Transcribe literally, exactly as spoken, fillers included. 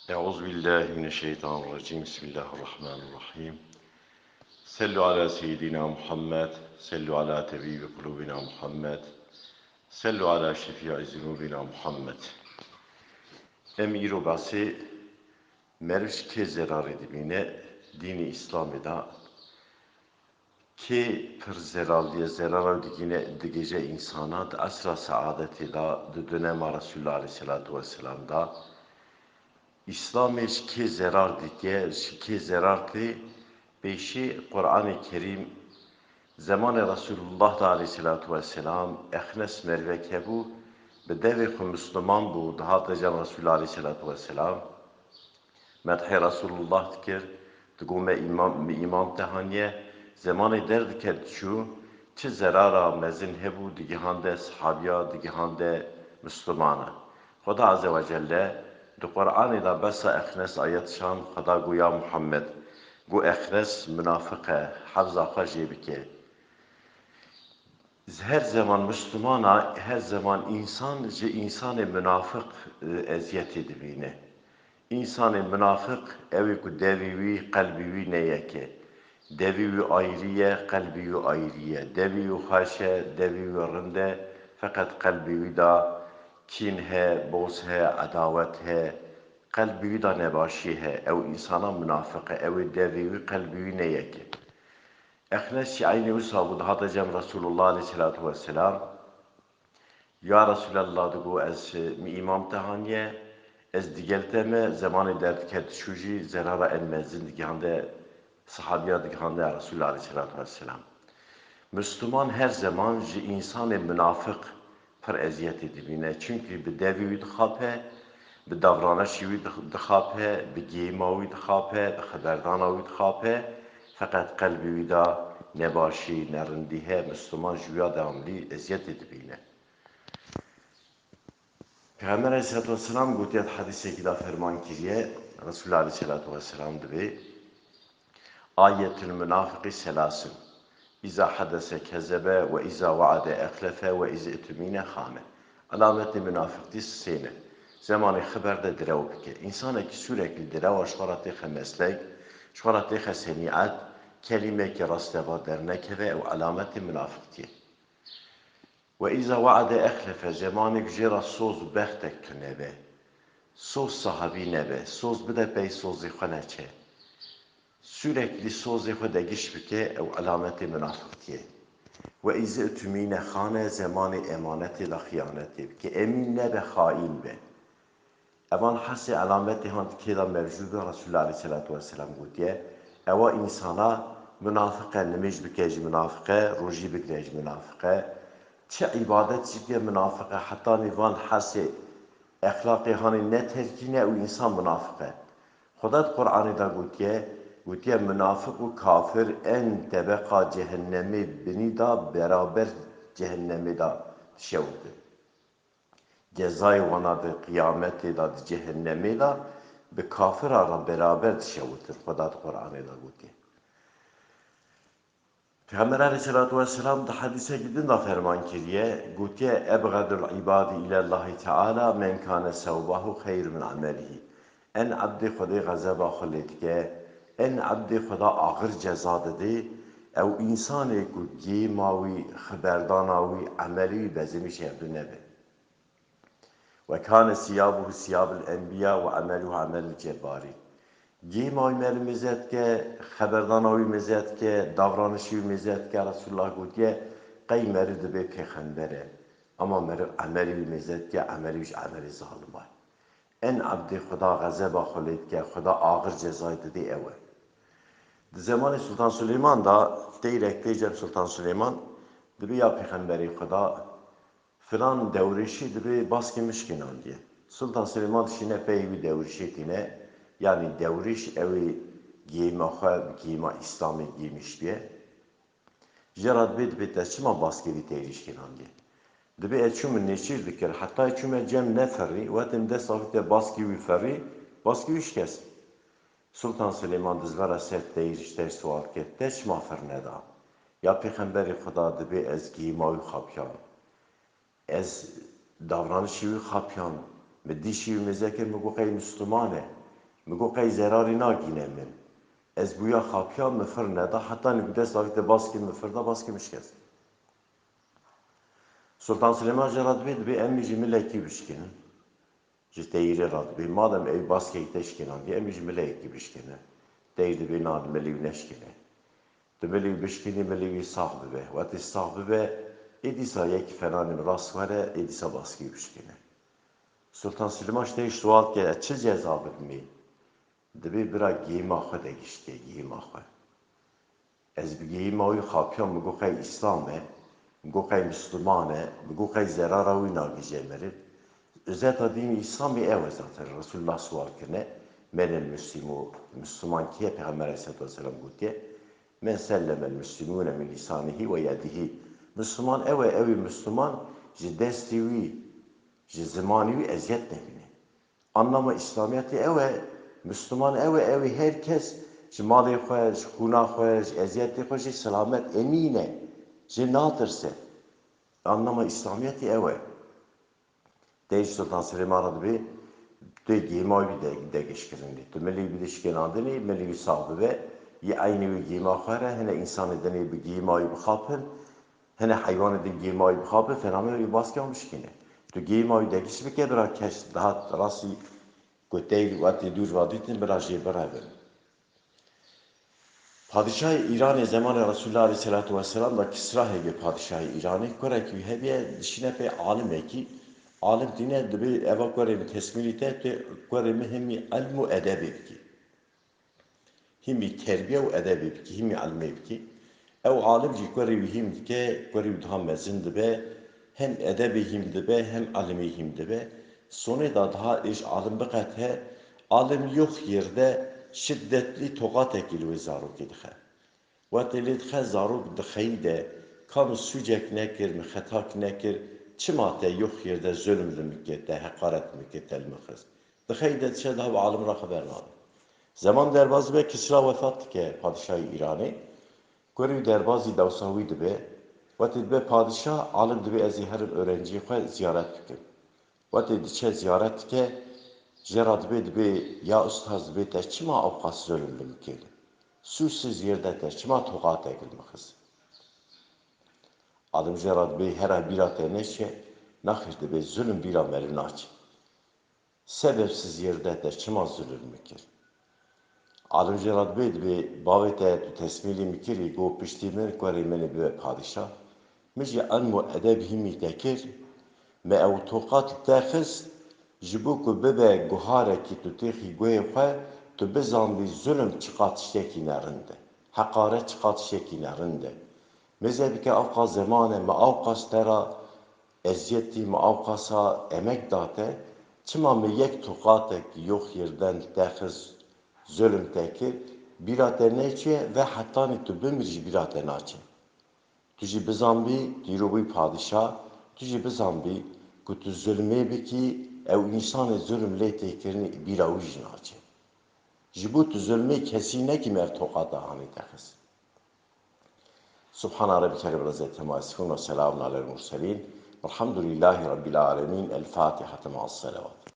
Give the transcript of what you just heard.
أعوذ بالله من الشيطان الرجيم. بسم الله الرحمن الرحيم. صلوا على سيدنا محمد. صلوا على طبيب قلوبنا محمد. صلوا على شفيع ذنوبنا محمد. Em îro behsê meriv ji kê zerarê dibîne dînê Îslamê de. Kê pir zeral diye, zerara wî digîne, digêje însana di esra seadetê de, di dönema Resulullah aleyhisselatu vesselam de. Îslamê ji kê zerar dîtiye, ji kê zerar tê, pêşî Qur'anê Kerîm, zemanê Resulullah de aleyhisselatu vesselam, Exnes merivek hebû, bi devê xwe Misliman bû, dihate cem Resulullah aleyhisselatu vesselam. Medhê Resulullah dikir, digo me îmam, me îmam te haniye, zemanê derdiket diçû, çi zerara mezin hebû digihande sihabiya, digihande Mislimana. Xweda Azze ve Celle di Qur'anê de behsa Exnes ayet şand, Xweda go ya Muhammed, go Exnes munafiq e, hefza xwe jê bike. Her zeman Müslümana, her zeman insan ji insanê münafık, e, eziyetê dibîne. İnsanê münafık ew ê ku devî wî, qelbî wî ne yek e. Devî wî ayrî ye, qelbî wî ayrî ye. Devî wî xweş e, devî wî rind e, feqet qelbî wî de kîn he, boz he, edawet he. Qelbî wî de nebaşî he. Ew însana münafık e. Ew ê devî wî, qelbî wî ne yek e. Exnes jî eynî wisa bû, dihate cem Resulullah aleyhisselatu vesselam. Ya Resulallah, digo, ez, e, mi îmam te haniye, ez digel te me, zemanê derdiket diçû jî zerara en mezin digihande, sahabiya digihande Resulullah aleyhisselatu vesselam. Müslüman her zeman ji insanê münafık pir eziyetê dibîne. Çunkî bi devî wî dixape, bi davranişî wî dix-, dixape, bi gêma wî dixape, bi xeberdana wî dixape, feqet qelbî wî de nebaşî, nerindî heye, Müslüman ji wîya devamlî eziyetê dibîne. Peyxember aleyhisselatu vesselam gotiye, di hedîsekî de ferman kiriye, Resulullah aleyhisselatu vesselam dibê, Ayetul münafıqî selasun. İza hadese kezebe ve iza vaade exlefe ve iza itumîne xane. Alametê münafıqtî sê ne. Zemanê xiber de direw bike. Însanekî sûrekî direwa ji xwe re têxe meslek, ji xwe re têxe senîet, kelîmekî rasteva dernekeve, ew alametê münafıqtî ye. Ve iza vaade exlefe, zemanê ku jê re soz û bextek tune be, soz sahabî nebe, soz bide pey sozê xwe neçe. Sûrekî sozê xwe de giş bike, ew alametê münafıqtî ye. Ve iza itumîne xane, zemanê emanetê de xiyanetê bike. Emîn nebe, xaîn be. Evan hesê alametê han di kê de mevcûd in, Resulullah aleyhisselatu vesselam gotiye, ewa însana münafıq e, nimêj bike jî münafıq e, rojî bigire jî münafıq e. Çi îbadet jî bike münafıq e, hetanî van hesê exlaqê hanê neterkîne û însan münafıq e. Xweda di Qur'anê de gotiye, gotiye, münafık û kafir en tebeqa cehennemê binî de beraber cehennemê de dişewite. Cezayê wana di qiyametê de, di cehennemê de bi kafira re beraber dişewitin. Xweda di Qur'anê de gotiye. Peyxember aleyhisselatu vesselam di hedîsekî din de ferman kiriye, gotiye, ebxedul îbadî îlellahî teala men kane sewbahu xeyr min emelihî. En ebdê Xwedê xezeba xwe lê dike, en ebdê Xweda axir ceza didê, ew însanê ku gêma wî, xiberdana wî, emelê wî bezimî şevdu nebe. Ve kane siyabuhu siyabul enbiya ve emeluhu emelul cebbarîn. Gêma wî meriv mêze dike, xeberdana wî mêze dike, davranişî wî mêze dike, Resulullah gotiye, qey meriv dibe pêxember e. Ama meriv emelê wî mêze dike, emelê wî ji emelê zalima ye. En ebdê Xweda xezeba xwe lê dike, Xweda axir cezayê didê ew e. Di zemanê Sultan Suleyman de, teyrek tê cem Sultan Suleyman, dibê ya pêxemberê Xweda, filan dewrêşî dibê baskê min şikênandiye. Sultan Silêman dişîne peyê wî dewrêşê tîne, yanî dewrêş ew ê gihîma xwe bi gihîma Îslamê gihîmiştiye. Jê re dibê, dibê te çima baskê vî teyrî şikênandiye? Dibê ez çûm min nêçîr dikir, heta ez çûme cem neferî, wetên dest avî te baskê wî ferî, baskê wî şikest. Sultan Silêman dizvera ser teyr ji te siwal kir, te çima fir neda? Ya pêxemberê Xweda, dibê ez gihîma wî xapiyam. Ez davranişî wî xapiyam. Min dîşî wî mêze kir, min got qey Misliman e. Min got, qey zerarî nagîne min. Ez bûya xapiya, min fir neda, hetanî ku dest avîte baskê min fir da, baskê min şikest. Sultan Silêman jê re dibê, dibê em jî milekî bişkinin. Ji teyîrê re dibê, madem ew baskekî te şikênandiye, em jî milekî bişkinin. Teyîr dibê, na, di milî wî neşkêne. Di milî wî bişkînî, milî wî sax bibe. Wetê sax bibe, ê dîsa yekî fenanê min rast were, ê dîsa baskî wî bişkêne. Sultan Silêman ji teyîr sual kir, ez çi ceza bidimê? Dibê bira gihîma xwe de giştiye, gihîma xwe. Ez bi gihîma wî xapiya, min got qey Îslam e, min got qey Misliman e, min got qey zerara wî nagihîje mirin. Özeta dînî Îslamî ew e zaten. Resulullah sual kirine, "Men el muslimu, Misliman kî ye?" Pêxember aleyhisselatu vesselam gotiye, "Men sellem el muslimune min lisanihi ve yedihi." Misliman ew e, ew ê Misliman ji destê wî, ji zimanê wî eziyet nebîne. Anlama Îslamiyetê ew e, Misliman ew e, ew ê her kes ji malê xwe, ji xûna xwe, ji eziyetê xwe jê selamet, emîn e, jê natirse. Anlama Îslamiyetê ew e. Teyîr Sultan Silêman re dibê, tu gihîma wî de, de gişt kirinê. Tu milî wî bidî şikênandinê, milî wî sax bibe, yê eynî wî gihîma xwe re, hine însanê dinê bi gihîma wî bixapin, Hene heywanê din gêma wî bixape, fename wî baskê wan bişkîne. Tu gêma wî de giş bike, bira keş dihat rastî ku teyr wetê dûr vadîtin, bira jê birevin. Padişahê Îranê zemanê Resulullah aleyhisselatu vesselam da Kisra hêgê padişahê Îranê, kurekî wî hebiye, dişîne pê alimekî. Alim tîne dibê eva kurê min tesmîlî te, tu kurê min himî ilm û edebê bikî. Hîmî terbiye û edebê bikî, hîmî ilmê bikî. Ew alim jî kurê wî hîm dike, kurê wî daha mezin dibe, hem edebê hîm dibe, hem ilmê hîm dibe. Sonê da daha êş alim biqete, alim yox yerde şiddetlî toqatekî li wê zarokê dixe. Wetê lê dixe, zarok dixeyî de, ka min sûcek nekir, min xetak nekir, çima te yox yerde zulm li min kir, te heqaret min kir, te li min xist? Dixeyî de diçe daha bi alim re xeber nade. Zeman derbas dibe, Kisra wefat dike, padişahê Îranê. Kurê wî derbazî dewsa wî dibe. Wetê dibe padişah, alim dibê ez ê herim öğrenciyê xwe ziyaret bikim. Wetê diçe ziyaret dike, jê re dibê, dibê, ya ustaz, dibê te çima ewqas zulm li min kir? Sûsiz yerde te çima toqatek li min xist? Alim jê re dibê, hera bîra te neçe? Naxêr, dibê, zulm bîra me li naçe. Sebepsiz yerde te çima zulm min kir? Alim jê re dibê, dibê, bavê te tu tesmîlî min kirî, got piştî min kurê min ê bibe padîşah. Min jî ilm û edeb hîmî te kir. Me ew toqat li te xist, ji bo ku bibe guharekî tu têxî guhê xwe, tu bizanbî zulm çiqa tiştekî nerind e. Heqaret çiqa tiştekî nerind e. Mêze bike, ewqas zeman e, me ewqas te re eziyetî, me ewqasa emek da te, çima min yek toqatek yox yerden te xist, zulm te kir, bîra te neçe ve hetanî tu bimirî jî bîra te naçe. Tu jî bizanbî, tu îro bûyî padîşah, tu jî bizanbî ku tu zulmê bikî, ew însanê zulm lê tê kirinî bîra wî jî naçe. Ji bo tu zulmê kesî nekî me ev toqata hanî te xist. Subhana Rabbike Rabbil İzzeti Amma Yasifun ve Selamun Alel Murselin. Velhamdülillahi Rabbil Alemin. El Fatiha. Ma'as Selavat.